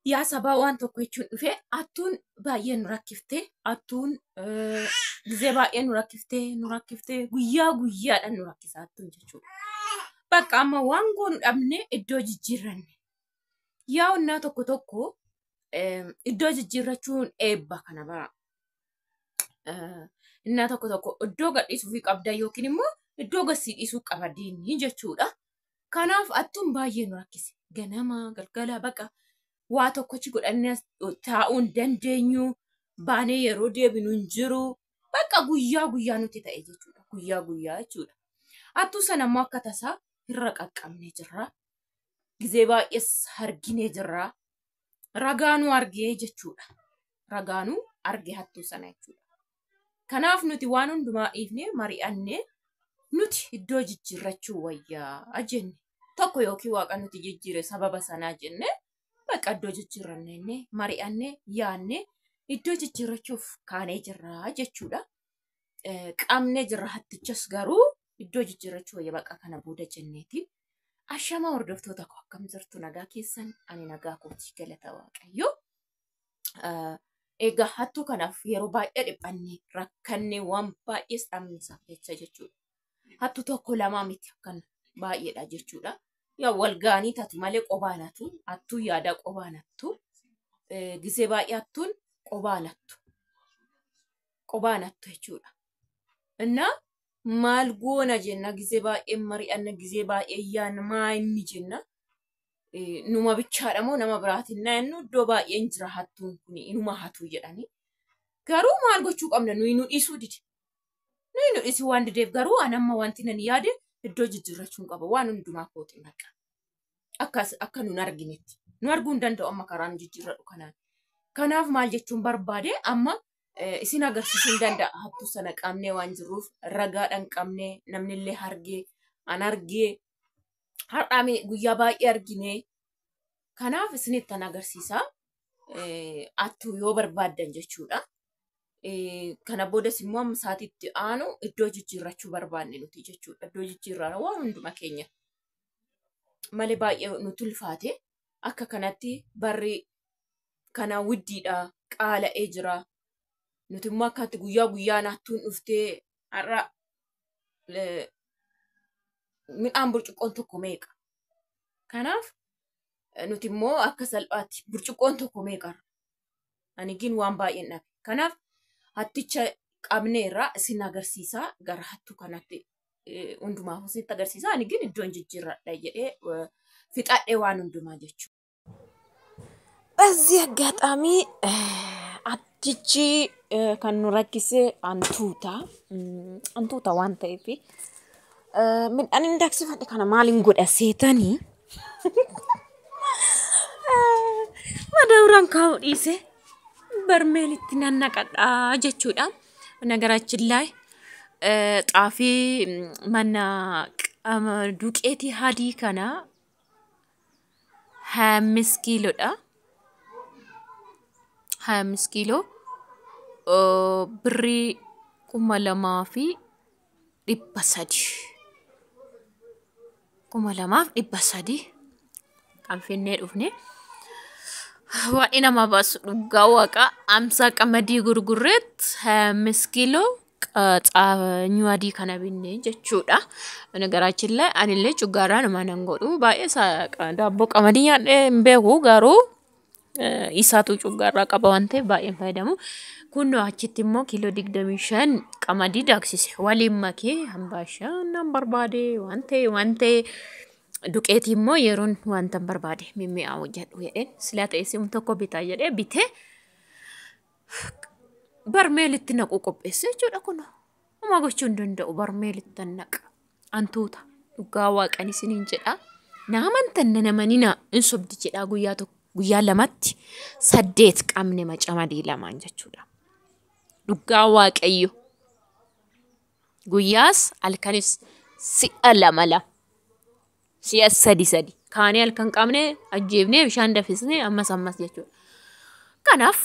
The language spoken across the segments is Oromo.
Yaa sabaa waan tokko jechuun dhufe hattuun baay'ee nu rakkiftee hattuun gizee baay'ee nu rakkiftee nu rakkiftee guyyaa guyyaadhaan nu rakkisa hattuun jechuudha. Bakka amma waan goonu dhabne iddoo jijjiirranne. Yaa onnaa tokko tokko iddoo jijjiirrachuun eebba kana bara. Innaa tokko tokko iddoo gadhiisuufii qabda yookiin immoo iddoo gadsii dhiisuu qaba diinni jechuudha. Kanaaf hattuun baay'ee nu rakkise. Ganama galgala baqa waa tokkochi godhannee taa'uu hin dandeenyu. Baanee yeroo deebinu hin jiru. Bakka guyyaa guyyaa nuti ta'e jechuudha. Guyyaa guyyaa jechuudha. Hattuu sana immoo akka tasaa irra qaqqabnee jirra. Gizee baay'ees arginee jirra. Ragaanuu argee jechuudha. Ragaanuu argee hattuu sana jechuudha. Kanaaf nuti waan hundumaa dhiifnee mari'annee nuti iddoo jijjiirrachuu wayyaa jenne. Tokko yookiin waaqa nuti jijjiire sababa sanaa jenne bakka iddoo jijjiirrannee mari'annee yaannee iddoo jijjiirrachuuf kaanee jirra jechuudha. Qabnee jirra hattichas garuu iddoo jijjiirrachuu wayya bakka kana booda jenneeti. Ashama hordoftoota koo akkam jirtu nagaa keessan ani nagaa kooti galata waaqayyo. Egaa hattuu kanaaf yeroo baay'ee dhiphannee rakkannee waan baay'ees dhabne isaaf jecha jechuudha. Hattuu tokko lamaa miti akkan baay'eedha jechuudha. Yaa wal gaanii tatu malee qobaanatu hattuu yaada qobaanattu gisee baay'ee hattuun qobaanattu qobaanattu jechuudha. Innaa maal goona jenna gisee baay'ee mari'anna gisee baay'ee yaanna maa inni jenna. Numa bichaadha moo nama biraatiin na jennu iddoo baay'een jira hattuun kun inuma hatuu jedhanii. Garuu maal gochuu qabna nuyi nu dhiisuu dide. Nuyi nu dhiisuu waan dideef garuu an amma wanti nan yaade iddoo jijjiirrachuun qaba waan hundumaa kootiin haqa. Akkas akka nun arginetti. Nu arguu hin danda'u amma karaan jijjiirradhu kanaan. Kanaaf maal jechuun barbaade amma isin agarsiisuu hin danda'a hattuu sana qabnee waan jirruuf ragaadhaan qabnee namnillee argee an argee har'aame guyyaa baay'ee argine. Kanaaf isinittan agarsiisa. Hattuu yoo barbaaddan jechuudha. Kana boodas immoo amma sa'aatiitti aanu iddoo jijjiirrachuu barbaanne nuti jechuudha. Iddoo jijjiirraa waan hunduma keenya malee baay'ee nuti ulfaate akka kanatti barri kana widdiidha qaala'ee jira. Nuti immoo akkatti guyyaa guyyaan hattuun dhuftee har'a midhaan burcuqqoon tokko meeqa? Kanaaf nuti immoo akka salphaatti burcuqqoon tokko meeqa? Ani gin waan baay'een dhabe. Kanaaf hatticha qabneerra isin agarsiisaa gara hattuu kanatti hundumaaf isinitti agarsiisaa. Ani gin iddoon jijjiirradha jedhee fixadhee waan hundumaa jechuudha. በዚህ አጋጣሚ hattichi kan nu rakkise hantuuta. Hantuuta waan ta'eef midhaan hin daaksifadhe kana maaliin godha seetanii madabraan kaa'u dhiise barmeelitti nan naqadhaa jechuudha. Nagaraachin laay xaafii mana duqeetii hadii kana 25 kiiloodha. 25 kiiloo birrii 2300. 2300 kan finnee dhufne. Waan nama baasu dhugaa waaqa 50 qamadii gurgurreet 25 kiiloo xaafii adii kana binne jechuudha. Nagaraachin laay anillee cuggaarraa numa nan godhu baay'ee daabboo qamadii nyaadhee hin beeku garuu isaatu cuggaarraa qaba waan ta'eef baay'een fayyadamu. Kunoo achitti immoo kiiloo 25 qamadii daaksise waliin makee hambaashaa nan barbaade waan ta'e waan ta'e duqeetii immoo yeroon wanta barbaade mimmi'aawu jedhu jedheen silaa ta'e si'um tokko bitaa jedhee bitee barmeelitti naquu qopheesse jechuudha kunoo. Homaa gochuu hin danda'u barmeelitti naqa. Hantuuta dhugaa waaqan isiniin jedha. Na amantan na namanina hin sobdi jedhaa guyyaa tokko guyyaa lamatti 8 qabne macamadii lamaan jechuudha. Dhugaa waaqayyo. Guyyaas halkanis si'a lama lama. Si'a sadi sadi. Kaanee halkan qabne ajjeefnee bishaan danfisnee ammas ammas jechuudha. Kanaaf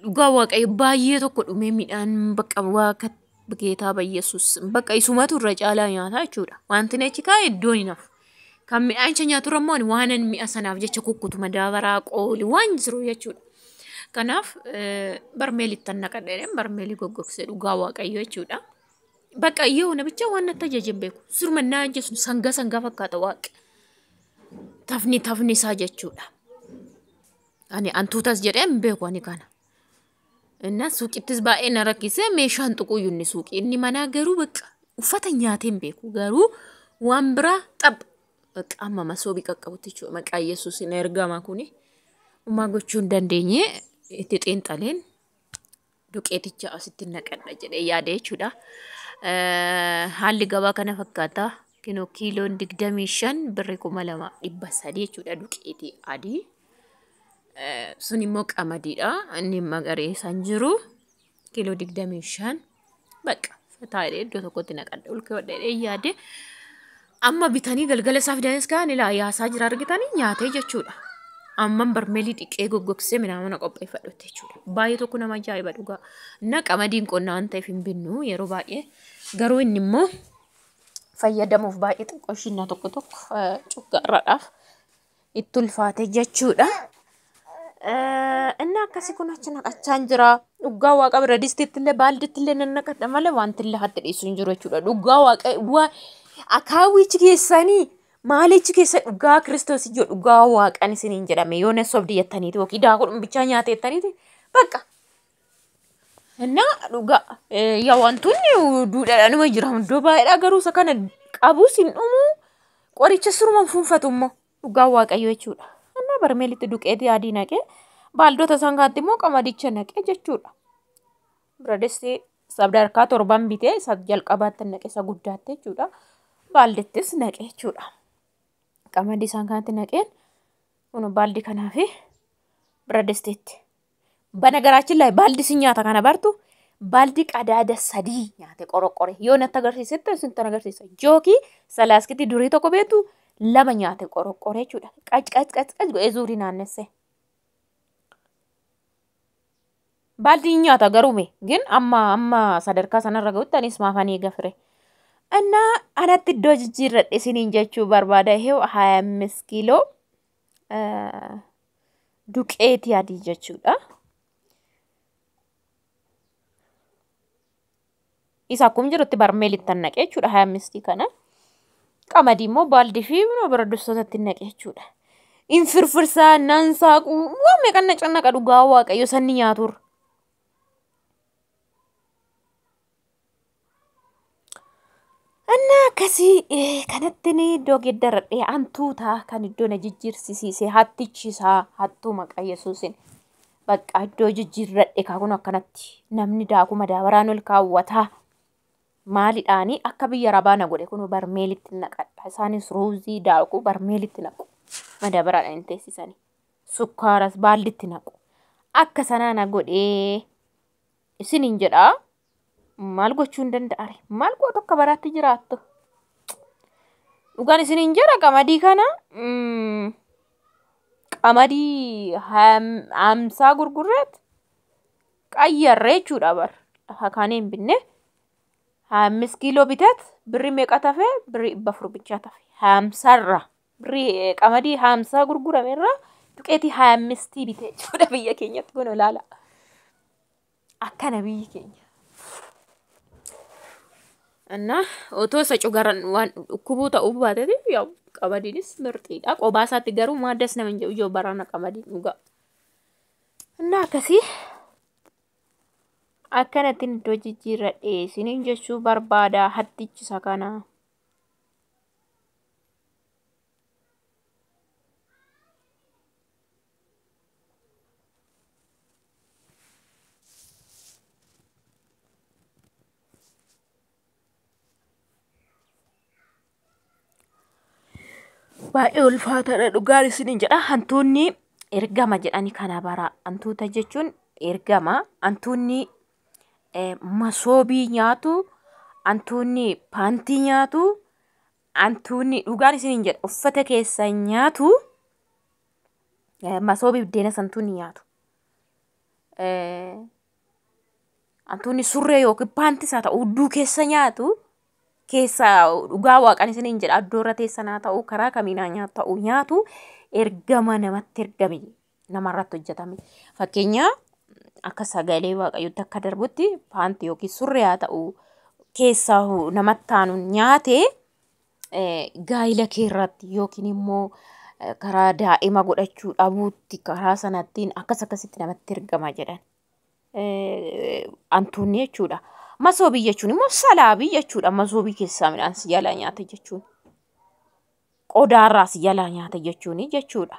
dhugaa waaqayyo baay'ee tokko dhumee midhaan bakka waaqa geetaa bayyeessus bakka isumatu irra caalaa nyaataa jechuudha. Wanti achi kaa'e iddoon hin hafu. Kan midhaanicha nyaatu immoo waanan mi'a sanaaf jecha kukkutu madaabaraa qooli waan jiru jechuudha. Kanaaf barmeelitti naqadhee barmeelii goggogsee dhugaa waaqayyo jechuudha. Bakka yoo namicha waan natti ajaje hin beeku. Surma naa ajjeesu sangaa sangaa fakkaata waaqi. Tafni tafni isaa jechuudha. Ani antuutas jedhee hin beeku ani kana. Inna suuqittis baay'ee na rakkisee meeshaan tuquyyuu inni suuqii. Inni manaa garuu bakka uffata nyaatee hin beeku. Garuu waan biraa xapha. Bakka amma masoobii qaqqabutti jechuudha. Maqaa Yesuusin ergama kuni. Uumaa gochuu hin dandeenye itti xiinxaleen duqeeticha asitti naqadha jedhee yaade jechuudha. Haalli gabaa kana fakkaata. Kinoo kiiloon 25 birrii 2300 jechuudha duqeetii adii. Sun immoo qamadiidha. Inni magariisaan jiru kiiloo 25 bakka taa'ee iddoo tokkotti naqadha. Ol kaa'adhee yaade amma bitanii galgala isaa fidanis kaan ilaa yaasaa jira argitanii nyaatee jechuudha. Amman barmeelii dhiqee goggogsee minaamana qopheeffadhutti jechuudha. Baay'ee tokko nama ajaa'iba dhugaa. Na qamadiin qonnaa waan ta'eef hin binnu yeroo baay'ee. Garuu inni immoo fayyadamuuf baay'ee xiqqoo ishiin tokko tokko cuggaarraadhaaf itti ulfaate jechuudha. Inni akkasii kun achi naqachaa jira. Dhugaa waaqa bira distiitti illee baalditti illee nan naqadha malee wanti illee hatti dhiisu hin jiru jechuudha. Dhugaa waaqa akaawichi keessanii maalichi keessa dhugaa Kiristoos ijoo dhugaa waaqan isiniin jedhame yoo na sobdi jettaniiti yookiin daakuu bichaa nyaate jettaniiti bakka. Innaa dhugaa yaa wantoonni duudhaadhaanuma jira iddoo baay'eedha garuu isa kana qabus hin dhumu qoricha suruma fuunfatu immoo dhugaa waaqayyo jechuudha. Innaa barmeelitti duqeetii adii naqee baaldota isaan kaatti immoo qamadicha naqee jechuudha. Biradessi sadarkaa torban bitee isa jalqabaatti naqee isa guddaatti jechuudha. Baaldittis naqee jechuudha. Qamadii isaan kanatti naqeen kun baaldi kanaa fi biradestiitti. Banagaraaችን ላይ baaldi si nyaata kana bartu baaldi qadaada sadii nyaate qoroqore yoo natti agarsiisetti isin agarsiisa jookii salaaskitti durii tokko beektu lama nyaate qoroqore jechuudha. Qac qac qac qac godhee zuurii naannesse. Baaldi nyaata garuu mee gin amma amma sadarkaa sanarra gahutti anis maafan eega fire. እና anatti iddoo jijjiirradhe isiniin jechuu barbaada. ይሄው 25 ኪሎ ዱቄት adii jechuudha. Isa akkuma jirutti barmeelitti naqee jechuudha 25 kana. Qamadii immoo baaldii fi bira-distootatti naqee jechuudha. Infirfirsaa nan saaquu waan meeqan na cannaqa dhugaa waaqayyo sanni nyaaturra. እና akkasii kanatti iddoo geeddaradhee hantuuta kan iddoo na jijjiirsisiise hattichisaa hattuu maqaa Yesuusin bakka iddoo jijjiirradhe kun akkanatti namni daakuu madaabaraan ol kaawwataa maalidhaanii akka biyya rabaa na godhe kun barmeelitti naqadha isaanis ruuzii daakuu barmeelitti naqu madaabaraadhaan hin teessisanii sukkaaras baalditti naqu akka sanaa na godhee isiniin jedhaa. Maal gochuu hin danda'are? Maal gootu akka baraatti jiraattu? Dhugaan isiniin jedha qamadii kana qamadii 50 gurgurreet qayyarree jechuudha bar. Lafa kaanee hin binne 25 kiiloo biteet birrii meeqa tafe? Birrii 400 bichaa tafe. 50rra birrii qamadii 50 gurguramerra duqeetii 25 bitee jechuudha biyya keenyatti kun ilaala. Akkana biyyi keenya. እና otoo isa cugaran waan dhukkubuu ta'uu baateetiif yaa qamadiinis mirxiidha. Qobaa isaatti garuu maaddas nama hin jedhu ijoo barana qamadiin dhugaa. እና akkasii akkanattiin iddoo jijjiirradhe isiniin jechuu barbaada hattichisa kana. Baay'ee ulfaataadha dhugaan isiniin jedha. Hantuunni ergama jedhani kana bara. Hantuuta jechuun ergama. Hantuunni masoobii nyaatu. Hantuunni paantii nyaatu. Hantuunni dhugaan isiniin jedha uffata keessa nyaatu. Masoobii buddeena hantuunni nyaatu. Hantuunni surree yookiin paantii isaa ta'u hudduu keessa nyaatu. Keessa dhugaa waaqan isiniin jedha, iddoo irra teessan haa ta'u, karaa kamiin haa ta'u nyaatu, ergama namatti ergame namarratti hojjetame. Fakkeenya akka sagalee waaqayyootti akka darbutti paantii yookiin surree haa ta'u keessaa namatti aanuun nyaate gaa'ila kee irratti yookiin immoo karaa daa'ima godhachuu dhabuutti karaa sanattiin akkas akkasitti namatti ergama jedhan. Antuunni jechuudha. Masoobii jechuun immoo salaabii jechuudha. Masoobii keessaa midhaan si jalaa nyaata jechuun. Qodaarraa si jalaa nyaata jechuun jechuudha.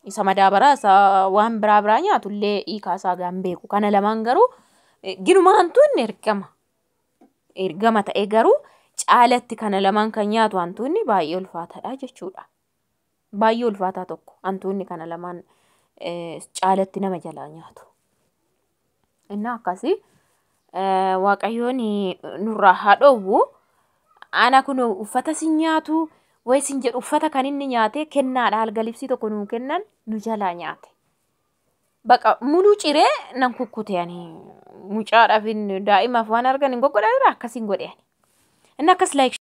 Isa madaabaraa isa waan biraa biraa nyaatu illee hiikaa isaa gaan beeku. Kana lamaan garuu ginuma hantuunni ergama. Ergama ta'ee garuu caalatti kana lamaan kan nyaatu hantuunni baay'ee ulfaataadha jechuudha. Baay'ee ulfaataa tokko hantuunni kana lamaan caalatti nama jalaa nyaatu. Innaa akkasii waaqayyoon nurraa haa dhoowwu. Ana kun uffata sin nyaatu wayi sin jedhu, uffata kan inni nyaate kennaadha, alga libsii tokko nuu kennan nu jalaa nyaate. Baqa muluu ciree nan kukkute ani, mucaadhaaf daa'imaaf waan argan hin goggodhan akkasiin godhe ani. Inni akkas like.